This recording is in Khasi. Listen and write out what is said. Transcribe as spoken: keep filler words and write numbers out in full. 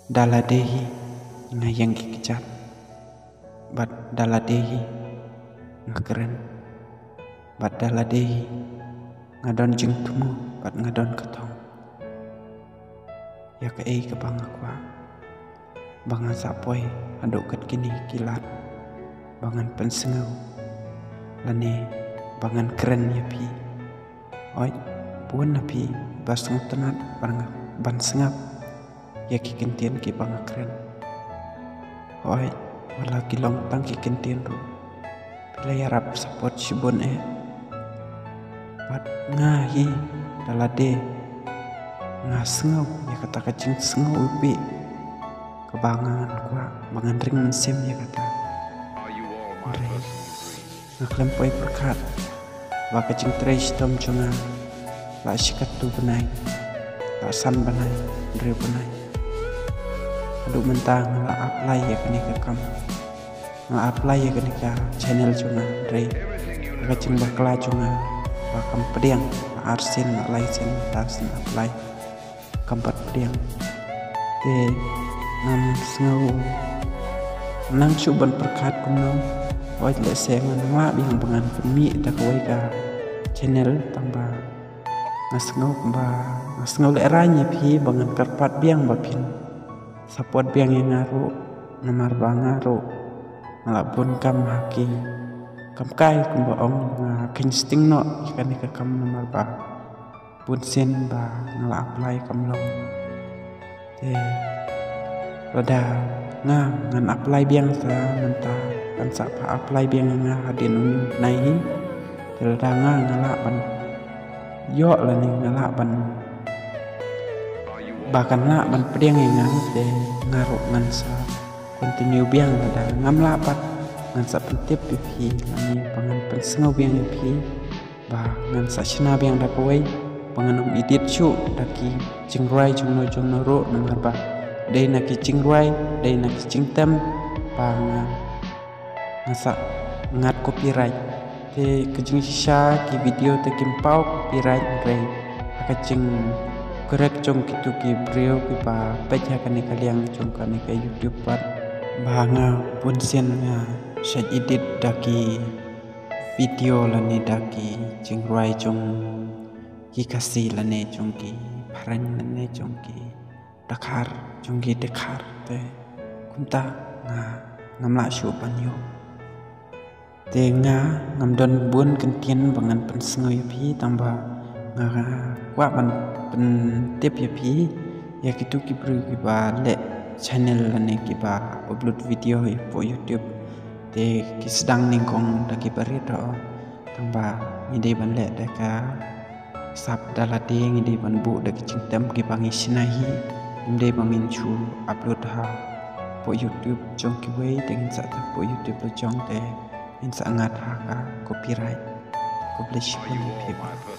Da lade hi nga ïeng ki kjat, bad da lade hi nga kren, bad da lade hi nga don jingthmu bad nga don ka thong. Ïa kaei kaba nga kwah ba ngan sa poi haduh kat kine ki lad ba ngan pynsngew lane ba ngan kren ïa phi. Hooid, bun na phi ba sngewtynnat ban, ban sngap ïa ki kyntien kiba nga kren. Hooid, wat la ki long tang ki kyntien ruh, phi la ïarap support shibun eh. Bad nga hi da lade nga sngew ïa kata ka jingsngew iwbih kaba nga ngan kwah ba ngan ring mynsiem ïa kata. Hynrei nga khlem poi pyrkhat ba ka jingtrei shitom jong nga la shi katto bnai, la san bnai, hynriew bnai. Haduh mynta nga la apply ïa kane ka kam, nga la apply ïa kane ka channel jong nga, hynrei ka jingbakla jong nga ba kam pdiang. La arsien, la laisien, la arsien apply, kam pat pdiang. Te ngam sngew nang shuh ban pyrkhat kumno. Hooid, lehse ngan lah biang ba ngan pynmih da kawei ka channel, tangba nga sngew kumba, nga sngew lehraiñ ïa phi ba ngan kyrpad biang ba phin support biang ïa nga ruh, namar ba nga ruh nga la bun kam ha ki kam kai, kumba ong, nga khein sting noh ïa kane ka kam namar ba bun sien ba nga la apply kam long. Te lada nga ngan apply biang sa mynta, kan sa pha apply biang ïa nga hadien une u bnai hi. Te lada nga, nga lah ban ïoh lane nga lah ban, ba kan lah ban pdiang ïa nga, te nga ruh ngan sa continue biang. Lada ngam lah pat, ngan sa pyntip ïa phi lane ba ngan pynsngew biang ïa phi ba ngan sa shna biang da kawei, ba ngan ym edit shuh da ki jingrwai jongno jongno ruh, namar ba dei na ki jingrwai, dei na ki jingtem ba nga, nga sa ngat copyright. Te ka jingshisha ki video te kim paw copyright, hynrei ha ka jingcorrect jong kito ki briew kiba peit ha kane ka liang jong kane ka YouTube pat, ba nga bun sien nga shait edit da ki video lane da ki jingrwai jong ki Khasi lane jong ki Phareng lane jong ki Dkhar, jong ki Dkhar, te kumta nga ngam lah shuh ban ïoh. Te nga ngam don bun kyntien ba ngan pynsngew ïa phi, tangba nga kwah ban pyntip ïa phi, ïa kito ki briew kiba leh channel lane kiba upload video hapoh YouTube. Te ki sdang nyngkong da kiba rit ruh, tangba ngi dei ban leh da ka sap da lade, ngi dei ban buh da ki jingtem kiba ngi shna hi. Ngim dei ba ngin shu upload hapoh YouTube jong kiwei, te ngin sa tip hapoh YouTube la jong, te ngin sa ngat ha ka copyright. Khublei shibun ïa phi baroh.